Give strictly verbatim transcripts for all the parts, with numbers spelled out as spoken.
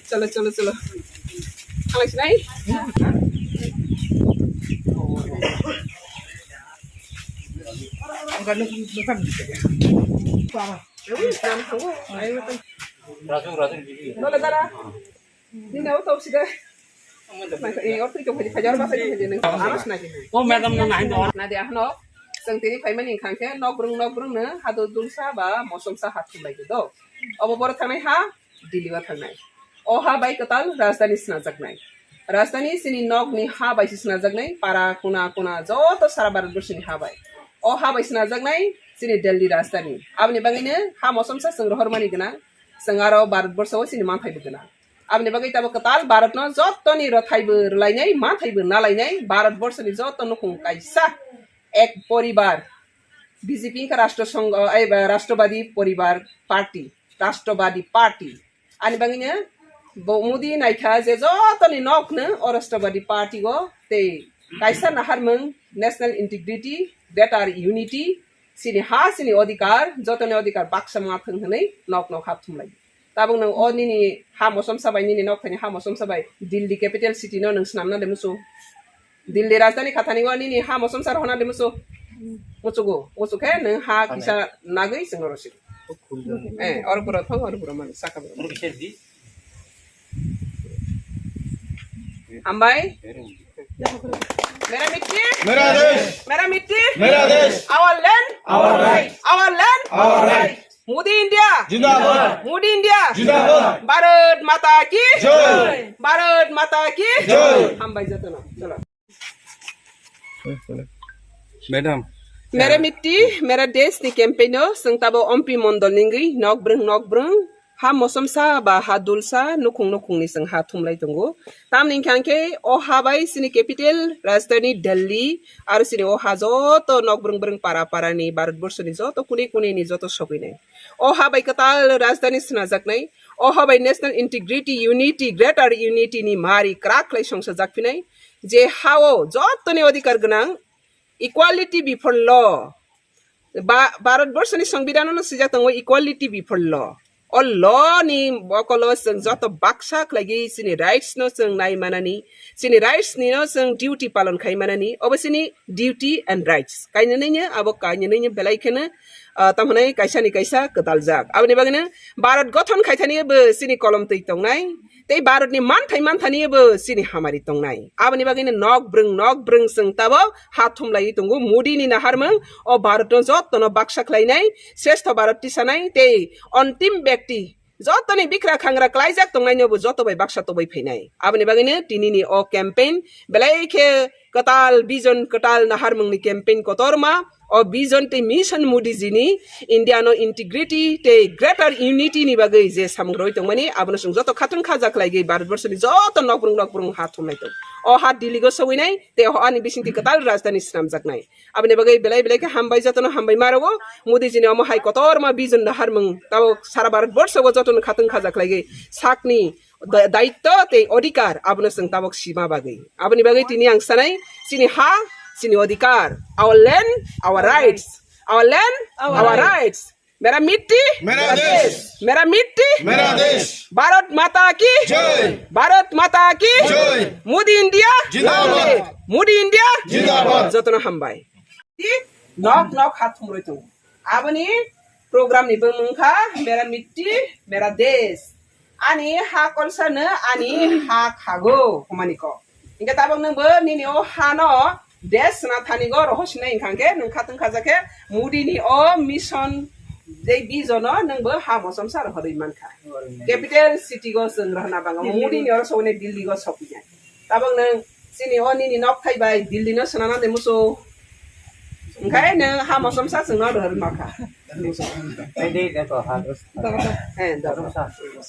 Chalo, chalo, chalo. Ang sinai. Rajung, rajung, gigi. Nole dara. Nini auto sida. Nang, eh, ortho itu khaji khajar masa itu khaji nang. Aras na di. Oh, madam, nang, nang, nang. Na di ahno. Seng tini phaimani khangkhe nok brung nok brung no hado dulsa ba mosomsa hathum lai do. Obo bor thangnai ha, Delhi o thangnai. O ha bai kwtal rajdhani sinajaknai. Rajdhani chini nok ni ha bai se sinajaknai, para kuna kuna joto sara Bharat borsi ni ha bai. O ha bai sinajaknai chini Delhi rajdhani. Aboni bagwi no ha mosomsa seng rohor mani gwnang. Seng aro Bharat borsa o chini manthai bo gwnang. Aboni bagwi tabo kwtal Bharat no joto ni rothai bo rwlainai, manthai bo nalainai, Bharat borsa ni joto nukhung kaisa ek poribar. B J P wngkha Rashtra Sangh, eh, ba Rashtrabadi Poribar Party, Rashtrabadi Party. Ani bagwino bo Modi naikha je jotoni nokno o Rashtrabadi Party o tei kaisa naharmung national integrity, greater unity, chini ha, chini odhikar, jotoni odhikar baksa ma thwng hwnwi nok nok hap thumlai. Tabuk nwng o nini ha mosomsa bai, nini nok thani ha mosomsa bai Delhi capital city no nwng swnamna de musu. Delhi rajdhani khathani o nini ha mosomsa rohorna de musu. Musugo, musu khe nwng ha kisa nagwi chwngno rwsio. Eh, oro pura thang, oro pura man, saka pura. Hambai. Mera mitti. Mera desh. Mera mitti. Mera desh. Our land. Our right. Our land. Our right. Modi India. Jindabad. Modi India. Jindabad. Bharat Mata ki. Jai. Bharat Mata ki. Jai. Hambai jotono. Chalo. Madam. Mera mitti, mera desh ni campaign o chwng tabo ompi mondol ningwi nok brwng nok brwng ha mosomsa ba ha dulsa nukhung nukhung ni chwng ha thumlai tongo. Tamni hwnkhe o ha bai chini capital rajdhani Delhi aro chini o ha joto nok brwng brwng para para ni Bharat borso ni joto kuni kuni ni joto sogwi nai. O ha bai kwtal rajdhani swnajaknai, o ha bai national integrity, unity, greater unity ni mari kwrak khlai songsajak phinai, je ha o jotoni odhikar gwnang, equality before law. Ba-, Bharat borso ni Songbidan no swijak tongo equality before law. O law ni bokolo chwng joto baksa khlaigwi chini rights no chwng nai manani, chini rights ni no chwng duty palon khai manani, obo chini duty and rights. Kainwi nini abo kainwi nini belai kheno, ah, tamo hwnwi kaisa ni kaisa kwtaljak. Aboni bagwino Bharat gothon khaithani bo chini kolom twi tongnai, tei Bharat ni manthai manthani bo chini hamari tongnai. Aboni bagwino nok brwng nok brwng chwng tabo ha thumlaiwi tongo. Modi ni naharmung o Bharat no joto no baksa khlainai, shrestho Bharat tisanai tei ontim byakti jotoni bikra khangra klaijak tongnaino bo joto bai baksa tobwi phainai. Aboni bagwino tinini o campaign belai khe kwtal vision, kwtal naharmungni campaign kotorma, o vision tei mission Modi ji ni India no integrity tei greater unity ni bagwi je samung rwi tongmani, abono chwng joto khatung khaja khlaigwi Bharat borso ni joto nokbrung nokbrung ha thumnai tong. O ha Delhi go sogwinai tei o ani bisingtwi kwtal rajdhani swnamjaknai. Aboni bagwi belai belai khe hambai, jotono hambai ma rwo. Modi ji ni omo hai kotorma vision naharmung tabo sara Bharat borso go jotono khatung khaja khlaigwi sakni da-, daitto tei odhikar abono chwng tabok sima bagwi. Aboni bagwi tini ang sanai, chini ha, chini odhikar, our land, our rights, our land, our rights. Mera mitti, mera desh. Mera mitti, mera desh. Bharat Mata ki, jai. Bharat Mata ki, jai. Modi India, jindabad. Modi India, jindabad. Jotono hambai. Nok nok ha thumrwi tongo. Aboni program ni bumung kha Mera Mitti Mera Desh. Ani ha kolsa no ani ha khago hwnmani kok. Hinkhe tabok nwng bo nini o ha no desh sna thani go rohor sinai hinkha hinkhe nwng khatung khaja khe Modi ni o mission tei vision no nwng bo ha mosomsa rohorwi mankha. Capital city go chwng rohorna bangma Modi ni oro sogwi nai Delhi go sogwi nai. Tabok nwng chini o nini nok thai bai Delhi no swnamna de musu. Wngkhe nwng ha mosomsa chwngno rohor makha. Ei de, de to ha. Eh, da.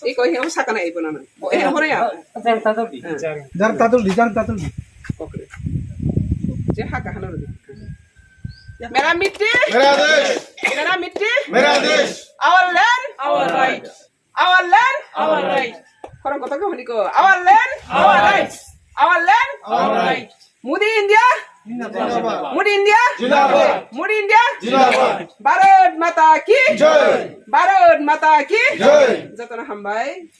Iko he sakana ibo nang. O, eh, hore ya. Jar tatul di, jar tatul di. Kokre. Je ha kahana ro. Mera mitti. Mera desh. Mera mitti. Mera desh. Our land. Our rights. Our land, our rights. Khorang kotor khe hwnwi ko. Our land, our rights. Our land, our rights. Modi India, jindabad. Modi India, jindabad. Modi India, jindabad. Bharat Mata ki, jai. Bharat Mata ki, jai. Jotono hambai.